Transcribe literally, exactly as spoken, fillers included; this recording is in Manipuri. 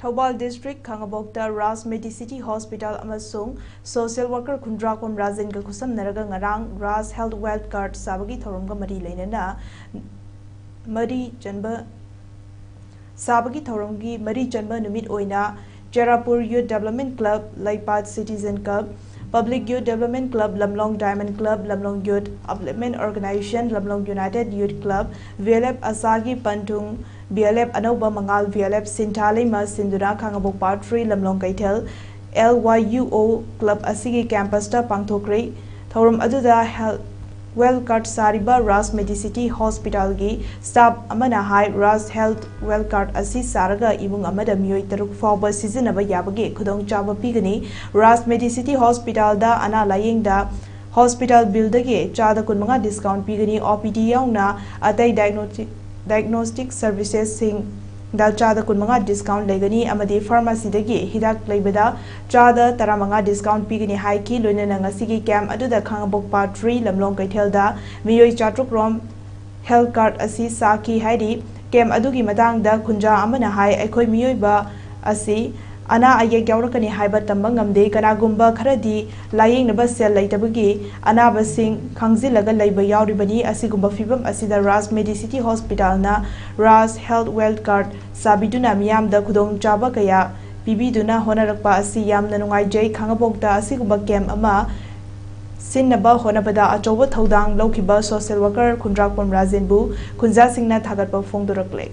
ꯊꯧꯕꯥꯜ ꯗꯤꯁꯇ꯭ꯔꯤꯛ ꯈꯥꯉꯕꯣꯛꯇ ꯔꯥꯖ ꯃꯦꯗꯤꯁꯤꯇꯤ ꯍꯣꯁꯄꯤꯇꯥꯜ ꯑꯃꯁꯨꯡ ꯁꯣꯁꯤꯌꯦꯜ ꯋꯥꯔꯀꯔ ꯈꯨꯟꯗ꯭ꯔꯥꯛꯄꯝ ꯔꯥꯖꯦꯟꯒ ꯈꯨꯠꯁꯝꯅꯔꯒ ꯉꯔꯥꯡ ꯔꯥꯖ ꯍꯦꯜꯊ ꯋꯦꯜꯊ ꯀꯥꯔꯗ ꯁꯥꯕꯒꯤ ꯊꯧꯔꯝꯒ ꯃꯔꯤ ꯂꯩꯅꯅ ꯃꯔꯤ ꯆꯟꯕ ꯁꯥꯕꯒꯤ ꯊꯧꯔꯝꯒꯤ ꯃꯔꯤ ꯆꯟꯕ ꯅꯨꯃꯤꯠ ꯑꯣꯏꯅ Cherapur youth development club, Leipat citizen club, public youth development club Lamlong, diamond club Lamlong, youth upliftment organisation Lamlong, united youth club, V L F ꯑꯁꯥꯒꯤ ꯄꯟꯊꯨꯡ, ꯚꯤ ꯑꯦꯜ ꯑꯦꯐ ꯑꯅꯧꯕ ꯃꯉꯥꯜ, ꯚꯤ ꯑꯦꯜ ꯑꯦꯐ ꯁꯤꯟꯊꯥ ꯂꯩꯃ ꯁꯤꯟꯗꯨꯅ ꯈꯥꯉꯕꯣꯛ ꯄꯥꯔꯠ ꯊ꯭ꯔꯤ ꯂꯝꯂꯣꯡ ꯀꯩꯊꯦꯜ L Y U O club ꯑꯁꯤꯒꯤ ꯀꯦꯝꯄꯁꯇ ꯄꯥꯡꯊꯣꯛꯈ꯭ꯔꯦ꯫ ꯊꯧꯔꯝ ꯑꯗꯨꯗ ꯍꯦꯜꯊ ꯋꯦꯜ ꯀꯥꯔꯗ ꯁꯥꯔꯤꯕ ꯔꯥꯖ ꯃꯦꯗꯤꯁꯤꯇꯤ ꯍꯣꯁꯄꯤꯇꯥꯜꯒꯤ ꯁ꯭ꯇꯥꯐ ꯑꯃꯅ ꯍꯥꯏ, ꯔꯥꯖ ꯍꯦꯜꯊ ꯋꯦꯜ ꯀꯥꯔꯗ ꯑꯁꯤ ꯁꯥꯔꯒ ꯏꯃꯨꯡ ꯑꯃꯗ ꯃꯤꯑꯣꯏ ꯇꯔꯨꯛ ꯐꯥꯎꯕ ꯁꯤꯖꯤꯟꯅꯕ ꯌꯥꯕꯒꯤ ꯈꯨꯗꯣꯡꯆꯥꯕ ꯄꯤꯒꯅꯤ꯫ ꯔꯥꯖ ꯃꯦꯗꯤꯁꯤꯇꯤ ꯍꯣꯁꯄꯤꯇꯥꯜꯗ ꯑꯅꯥ ꯂꯥꯌꯦꯡꯗ ꯍꯣꯁꯄꯤꯇꯥꯜ ꯕꯤꯜꯗꯒꯤ ꯆꯥꯗ ꯀꯨꯟꯃꯉꯥ ꯗꯤꯁꯀꯥꯎꯟ ꯄꯤꯒꯅꯤ꯫ ꯑꯣ ꯄꯤ ꯗꯤ ꯌꯥꯎꯅ ꯑꯇꯩ ꯗꯥꯏꯒꯅꯣꯁꯇꯤꯛ, ꯗꯥꯏꯒꯅꯣꯁꯇꯤꯛ ꯁꯔꯚꯤꯁꯦꯁꯁꯤꯡꯗ ꯆꯥꯗ ꯀꯨꯟꯃꯉꯥ ꯗꯤꯁꯀꯥꯎꯟ ꯂꯩꯒꯅꯤ ꯑꯃꯗꯤ ꯐꯥꯔꯃꯥꯁꯤꯗꯒꯤ ꯍꯤꯗꯥꯛ ꯂꯩꯕꯗ ꯆꯥꯗ ꯇꯔꯥꯃꯉꯥ ꯗꯤꯁꯀꯥꯎꯟ ꯄꯤꯒꯅꯤ ꯍꯥꯏꯈꯤ꯫ ꯂꯣꯏꯅꯅ ꯉꯁꯤꯒꯤ ꯀꯦꯝꯞ ꯑꯗꯨꯗ ꯈꯥꯉꯕꯣꯛ ꯄꯥꯔꯠ ꯊ꯭ꯔꯤ ꯂꯝꯂꯣꯡ ꯀꯩꯊꯦꯜꯗ ꯃꯤꯑꯣꯏ ꯆꯥꯇ꯭ꯔꯨꯛ ꯔꯣꯝ ꯍꯦꯜꯊ ꯀꯥꯔꯗ ꯑꯁꯤ ꯁꯥꯈꯤ ꯍꯥꯏꯔꯤ꯫ ꯀꯦꯝꯞ ꯑꯗꯨꯒꯤ ꯃꯇꯥꯡꯗ ꯈꯨꯟꯖꯥ ꯑꯃꯅ ꯍꯥꯏ, ꯑꯩꯈꯣꯏ ꯃꯤꯑꯣꯏꯕ ꯑꯁꯤ ꯑꯅꯥ ꯑꯌꯦꯛ ꯌꯥꯎꯔꯛꯀꯅꯤ ꯍꯥꯏꯕ ꯇꯝꯕ ꯉꯝꯗꯦ꯫ ꯀꯅꯥꯒꯨꯝꯕ ꯈꯔꯗꯤ ꯂꯥꯌꯦꯡꯅꯕ ꯁꯦꯜ ꯂꯩꯇꯕꯒꯤ ꯑꯅꯥꯕꯁꯤꯡ ꯈꯥꯡꯖꯤꯜꯂꯒ ꯂꯩꯕ ꯌꯥꯎꯔꯤꯕꯅꯤ꯫ ꯑꯁꯤꯒꯨꯝꯕ ꯐꯤꯚꯝ ꯑꯁꯤꯗ ꯔꯥꯖ ꯃꯦꯗꯤꯁꯤꯇꯤ ꯍꯣꯁꯄꯤꯇꯥꯜꯅ ꯔꯥꯖ ꯍꯦꯜꯊ ꯋꯦꯜꯊ ꯀꯥꯔꯗ ꯁꯥꯕꯤꯗꯨꯅ ꯃꯤꯌꯥꯝꯗ ꯈꯨꯗꯣꯡꯆꯥꯕ ꯀꯌꯥ ꯄꯤꯕꯤꯗꯨꯅ ꯍꯣꯠꯅꯔꯛꯄ ꯑꯁꯤ ꯌꯥꯝꯅ ꯅꯨꯡꯉꯥꯏꯖꯩ꯫ ꯈꯥꯉꯕꯣꯛꯇ ꯑꯁꯤꯒꯨꯝꯕ ꯀꯦꯝꯞ ꯑꯃ ꯁꯤꯟꯅꯕ ꯍꯣꯠꯅꯕꯗ ꯑꯆꯧꯕ ꯊꯧꯗꯥꯡ ꯂꯧꯈꯤꯕ ꯁꯣꯁꯤꯌꯦꯜ ꯋꯥꯔꯀꯔ ꯈꯨꯟꯗ꯭ꯔꯥꯛꯄꯝ ꯔꯥꯖꯦꯟꯕꯨ ꯈꯨꯟꯖꯥꯁꯤꯡꯅ ꯊꯥꯒꯠꯄ ꯐꯣꯡꯗꯣꯔꯛꯂꯦ꯫